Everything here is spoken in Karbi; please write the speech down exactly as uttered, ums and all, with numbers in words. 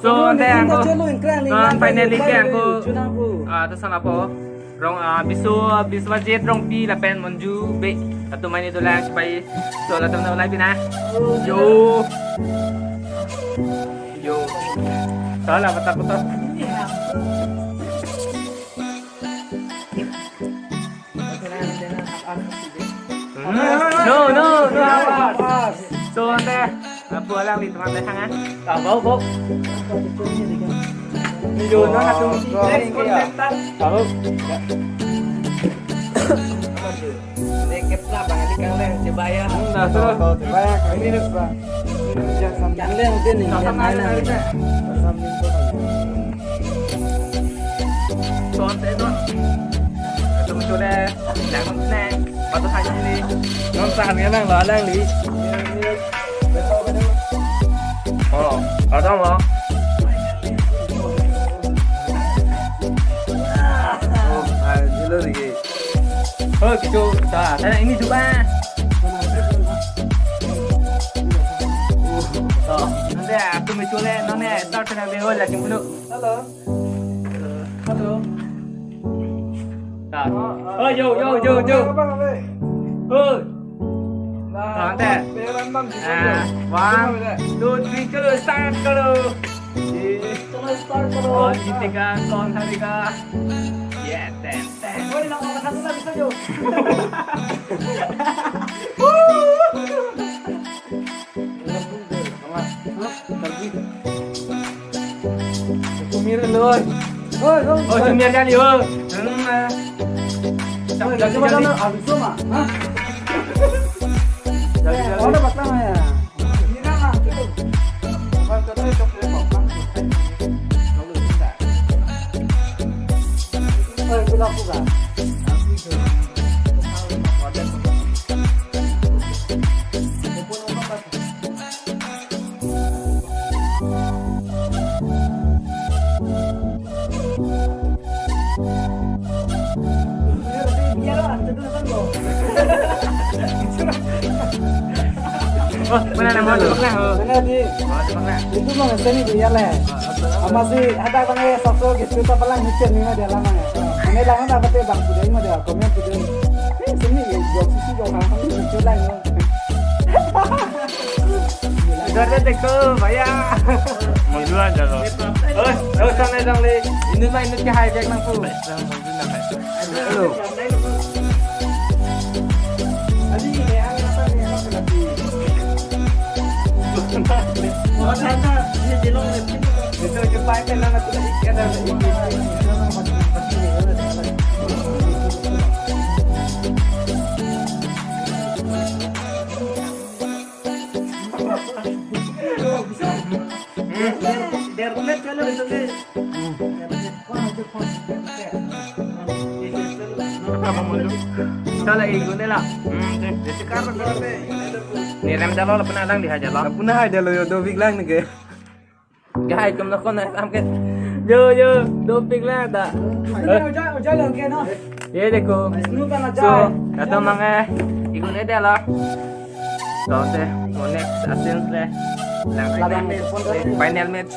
So, ante angko, non finally ke angko, ah, ta sana po. Rong, ah, Bisu, Biswajit Rongpi lapen Monju Bey. Latum aini dolang sipai. So, latum na ulai pina. Yo. Yo. Salah, betul, betul. No, no, no. So, ante, apo alangli teman teh hangan. Ah, bau, bau. Yo, no, latum si, oh, next contestant. Tahu. Ini kepla bang, ini kang leng, coba ya. Hmm, nah, terus. Coba ya, kang ini, bang. Kang leng, mungkin nih, yang mana? Sambil, sambil. Son te non. Latum chole, lang non ne. Patut hanya ni. Non sa hanya lang lo, lang li. Oh, ada lo. Oh, ah, dulu lagi. Oh, gitu. Sa, sana ini juga. So, nanti aku menculik, nanti start dengan Beho lagi dulu. Hello. Hello. Start. Oh, yo, yo, yo, yo. Apa, apa? Oh. Nah, ante. Beran bang, gitu. Ah, one, two, three, chalo, start karo. Chalo, start karo. Kon jitega, kon harega. Yes, ten, ten. Oi, nang makan satu lagi saja. Sumir lo. Oi, oi. Oh, sumir kali, oh. Hmm, ah. Oi, jagi, jagi. Habis semua. Hah? Jagi, jagi. Ada bakla ya? Ini nama. Oi, pula buka. Oh, mana nama tu pernah? Oh. Mana di? Mana tu pernah? Itu mah seni dia le. Ama si ada bang ya, sosok gitu, tak pernah ngecek ni mah dia lama ya. Ini lama tak betul bang, sudah ini mah dia komen sudah. Eh, seni ya, jok sisi jok hal hal lucu lah ya. Ibarat dek tu, bhaiya. Mundur aja lo. Oh, oh, sana dong le. Ini mah ini ke hijack nang pu. Hello. Salah ikut ni lah. Hmm, desi karena kalau ni rem jalo lah, pernah lang di hajar lah. Pernah hajar lo yo, Dovik lang ni ke. Gahai kum nokon na sam ke. Yo, yo, Dovik lang ta. Uja, uja lang ke no. Ye dekho. Vishnu ka na jai. So, latum mang eh, ikut ni dia lah. So, te, so next asin le. Lang final match.